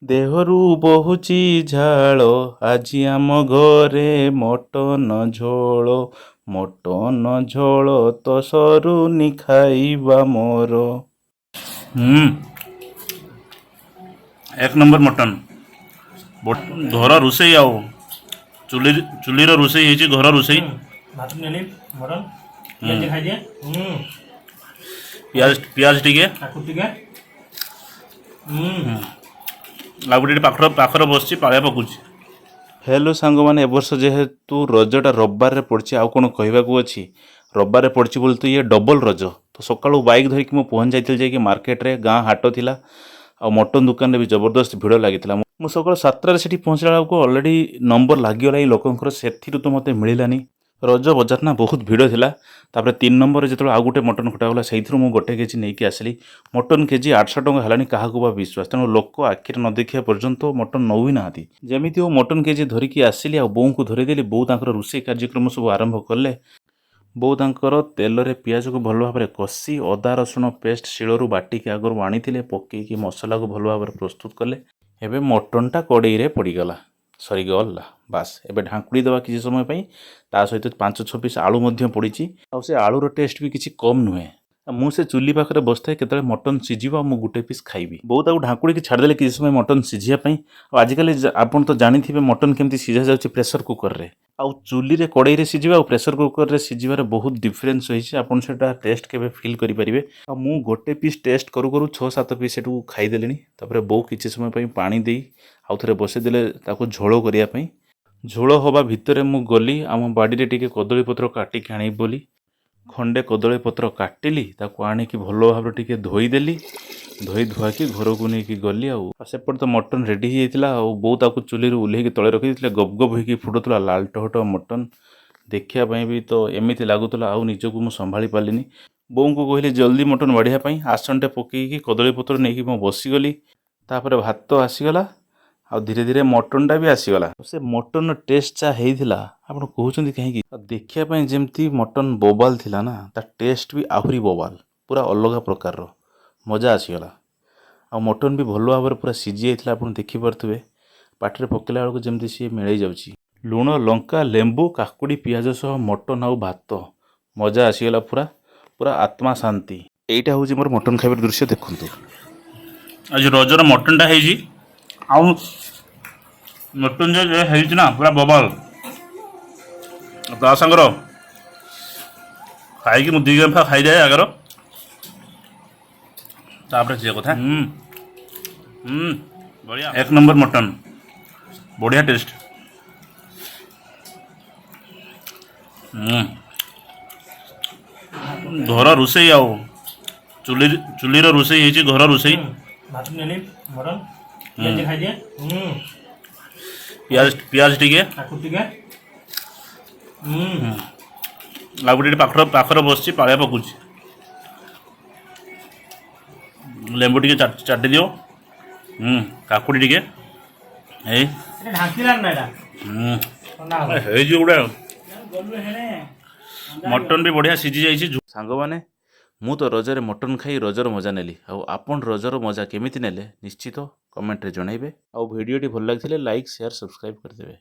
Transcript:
ଦେହରୁ ବହୁଛି ଝାଳ, ଆଜି ଆମ ଘରେ ମଟନ ଝୋଳ। ମଟନ ଝୋଳ ତ ସରୁନି ଖାଇବା ମୋର। ଏକ ନମ୍ବର ମଟନ୍। ଘର ରୋଷେଇ ଆଉ ଚୁଲିର ରୋଷେଇ ହେଇଛି, ଘର ରୋଷେଇ। ଭାତ ନେଲି, ମଟନ୍, ପିଆଜ ଖାଇଦିଏ। ପିଆଜ ଟିକେ। କାକୁଡ଼ି ଟିକେ। ଆଉ ଗୋଟେ ଏଠି ପାଖରେ ବସିଛି, ପାଳିଆ ପକଉଛି। ହ୍ୟାଲୋ ସାଙ୍ଗମାନେ, ଏ ବର୍ଷ ଯେହେତୁ ରଜଟା ରବିବାରରେ ପଡ଼ିଛି, ଆଉ କ'ଣ କହିବାକୁ ଅଛି? ରବିବାରରେ ପଡ଼ିଛି ବୋଲି ତ ଇଏ ଡବଲ୍ ରଜ। ତ ସକାଳୁ ବାଇକ୍ ଧରିକି ମୁଁ ପହଞ୍ଚି ଯାଇଥିଲି ଯାଇକି ମାର୍କେଟରେ। ଗାଁ ହାଟ ଥିଲା ଆଉ ମଟନ୍ ଦୋକାନରେ ବି ଜବରଦସ୍ତ ଭିଡ଼ ଲାଗିଥିଲା। ମୁଁ ସକାଳୁ 7ଟାରେ ସେଠି ପହଞ୍ଚିଲା ବେଳକୁ ଅଲରେଡ଼ି ନମ୍ବର ଲାଗିଗଲା ଏଇ ଲୋକଙ୍କର। ସେଥିରୁ ତ ମୋତେ ମିଳିଲାନି। ରଜ ବଜାର ନା, ବହୁତ ଭିଡ଼ ଥିଲା। ତାପରେ 3 ନମ୍ବରରେ ଯେତେବେଳେ ଆଉ ଗୋଟେ ମଟନ୍ ଖଟା ଗଲା, ସେଇଥିରୁ ମୁଁ 1 କେଜି ନେଇକି ଆସିଲି। ମଟନ୍ କେଜି 800 ଟଙ୍କା ହେଲାଣି, କାହାକୁ ବା ବିଶ୍ୱାସ? ତେଣୁ ଲୋକ ଆଖିରେ ନ ଦେଖିବା ପର୍ଯ୍ୟନ୍ତ ମଟନ୍ ନେଉ ହିଁ ନାହାନ୍ତି। ଯେମିତି ହଉ ମଟନ୍ କେଜି ଧରିକି ଆସିଲି ଆଉ ବୋଉଙ୍କୁ ଧରେଇଦେଲି। ବୋଉ ତାଙ୍କର ରୋଷେଇ କାର୍ଯ୍ୟକ୍ରମ ସବୁ ଆରମ୍ଭ କଲେ। ବୋଉ ତାଙ୍କର ତେଲରେ ପିଆଜକୁ ଭଲ ଭାବରେ କଷି, ଅଦା ରସୁଣ ପେଷ୍ଟ ଶିଳରୁ ବାଟିକି ଆଗରୁ ଆଣିଥିଲେ, ପକେଇକି ମସଲାକୁ ଭଲ ଭାବରେ ପ୍ରସ୍ତୁତ କଲେ। ଏବେ ମଟନ୍ଟା କଡ଼େଇରେ ପଡ଼ିଗଲା, ସରିଗଲା। ବାସ୍, ଏବେ ଢାଙ୍କୁଡ଼ି ଦେବା କିଛି ସମୟ ପାଇଁ। ତା ସହିତ 5-6 ପିସ୍ ଆଳୁ ମଧ୍ୟ ପଡ଼ିଛି ଆଉ ସେ ଆଳୁର ଟେଷ୍ଟ ବି କିଛି କମ୍ ନୁହେଁ। ଆଉ ମୁଁ ସେ ଚୁଲି ପାଖରେ ବସିଥାଏ, କେତେବେଳେ ମଟନ୍ ସିଝିବ ଆଉ ମୁଁ ଗୋଟେ ପିସ୍ ଖାଇବି। ବୋଉ ତାକୁ ଢାଙ୍କୁଡ଼ିକି ଛାଡ଼ିଦେଲେ କିଛି ସମୟ ମଟନ୍ ସିଝିବା ପାଇଁ। ଆଉ ଆଜିକାଲି ଆପଣ ତ ଜାଣିଥିବେ ମଟନ୍ କେମିତି ସିଝା ଯାଉଛି ପ୍ରେସର କୁକରରେ। ଆଉ ଚୁଲିରେ କଡ଼େଇରେ ସିଝିବା ଆଉ ପ୍ରେସର କୁକରରେ ସିଝିବାରେ ବହୁତ ଡିଫରେନ୍ସ ରହିଛି। ଆପଣ ସେଇଟା ଟେଷ୍ଟ କେବେ ଫିଲ୍ କରିପାରିବେ। ଆଉ ମୁଁ ଗୋଟେ ପିସ୍ ଟେଷ୍ଟ କରୁ କରୁ 6-7 ପିସ୍ ସେଠୁ ଖାଇଦେଲିଣି। ତାପରେ ବୋଉ କିଛି ସମୟ ପାଇଁ ପାଣି ଦେଇ ଆଉ ଥରେ ବସେଇଦେଲେ ତାକୁ ଝୋଳ କରିବା ପାଇଁ। ଝୋଳ ହେବା ଭିତରେ ମୁଁ ଗଲି ଆମ ବାଡ଼ିରେ ଟିକେ କଦଳୀ ପତ୍ର କାଟିକି ଆଣିବି ବୋଲି। ଖଣ୍ଡେ କଦଳୀ ପତ୍ର କାଟିଲି, ତାକୁ ଆଣିକି ଭଲ ଭାବରେ ଟିକେ ଧୋଇଦେଲି। ଧୋଇ ଧୁଆକି ଘରକୁ ନେଇକି ଗଲି। ଆଉ ସେପଟେ ତ ମଟନ୍ ରେଡ଼ି ହେଇଯାଇଥିଲା ଆଉ ବୋଉ ତାକୁ ଚୁଲିରୁ ଓହ୍ଲେଇକି ତଳେ ରଖିଦେଇଥିଲେ। ଗବ ଗବ ହେଇକି ଫୁଟୁଥିଲା ଲାଲ ଟହଟ ମଟନ୍। ଦେଖିବା ପାଇଁ ବି ତ ଏମିତି ଲାଗୁଥିଲା, ଆଉ ନିଜକୁ ମୁଁ ସମ୍ଭାଳି ପାରିଲିନି। ବୋଉଙ୍କୁ କହିଲି ଜଲ୍ଦି ମଟନ୍ ବାଢ଼ିବା ପାଇଁ। ଆସନଟେ ପକେଇକି କଦଳୀ ପତ୍ର ନେଇକି ମୁଁ ବସିଗଲି। ତାପରେ ଭାତ ଆସିଗଲା ଆଉ ଧୀରେ ଧୀରେ ମଟନ୍ଟା ବି ଆସିଗଲା। ସେ ମଟନ୍ର ଟେଷ୍ଟ ଯାହା ହେଇଥିଲା, ଆପଣ କହୁଛନ୍ତି କାହିଁକି? ଆଉ ଦେଖିବା ପାଇଁ ଯେମିତି ମଟନ୍ ବୋବାଲ ଥିଲା ନା, ତା ଟେଷ୍ଟ ବି ଆହୁରି ବୋବାଲ, ପୁରା ଅଲଗା ପ୍ରକାରର ମଜା ଆସିଗଲା। ଆଉ ମଟନ୍ ବି ଭଲ ଭାବରେ ପୁରା ସିଝି ଯାଇଥିଲା। ଆପଣ ଦେଖିପାରୁଥିବେ, ପାଟିରେ ପକେଇଲା ବେଳକୁ ଯେମିତି ସିଏ ମିଳେଇ ଯାଉଛି। ଲୁଣ, ଲଙ୍କା, ଲେମ୍ବୁ, କାକୁଡ଼ି, ପିଆଜ ସହ ମଟନ୍ ଆଉ ଭାତ, ମଜା ଆସିଗଲା ପୁରା, ପୁରା ଆତ୍ମା ଶାନ୍ତି। ଏଇଟା ହେଉଛି ମୋର ମଟନ୍ ଖାଇବାର ଦୃଶ୍ୟ, ଦେଖନ୍ତୁ। ଆଜି ରଜର ମଟନ୍ଟା ହେଇଛି ଆଉ ମଟନ୍ ଯେ ହେଇଛି ନା, ପୁରା ବବାଲ। ତା ସାଙ୍ଗର ଖାଇକି ମୁଁ 2 ଗାମ୍ଫା ଖାଇଯାଏ ଆଗର, ତାପରେ ସେ କଥା। ହୁଁ ହୁଁ ବଢ଼ିଆ, ଏକ ନମ୍ବର ମଟନ୍, ବଢ଼ିଆ ଟେଷ୍ଟ। ଘର ରୋଷେଇ ଆଉ ଚୁଲିର ରୋଷେଇ ହେଇଛି, ଘର ରୋଷେଇ। ଭାତ ନେଲି, ମଟନ୍, ପିଆଜ ଖାଇଦିଏ। ପିଆଜ ଟିକେ। କାକୁଡ଼ି ଟିକେ। ଆଉ ଗୋଟେ ଏଠି ପାଖରେ ବସିଛି, ପାଳିଆ ପକଉଛି। ଲେମ୍ବୁ ଟିକେ ଚାଟି ଦିଅ। କାକୁଡ଼ି ଟିକେ ଏଇ। ଏଟା ଢାଙ୍କିଲାନି ନା ଏଟା? ଥଣ୍ଡା ହବ। ହେଇଛି ଗୋଟେ। ଗଲୁ ହେଣେ। ମଟନ୍ ବି ବଢ଼ିଆ ସିଝି ଯାଇଛି। ସାଙ୍ଗମାନେ, ମୁଁ ତ ରଜରେ ମଟନ୍ ଖାଇ ରଜର ମଜା ନେଲି। ଆଉ ଆପଣ ରଜର ମଜା କେମିତି ନେଲେ, ନିଶ୍ଚିତ କମେଣ୍ଟରେ ଜଣାଇବେ। ଆଉ ଭିଡ଼ିଓଟି ଭଲ ଲାଗିଥିଲେ ଲାଇକ୍, ସେୟାର, ସବସ୍କ୍ରାଇବ୍ କରିଦେବେ।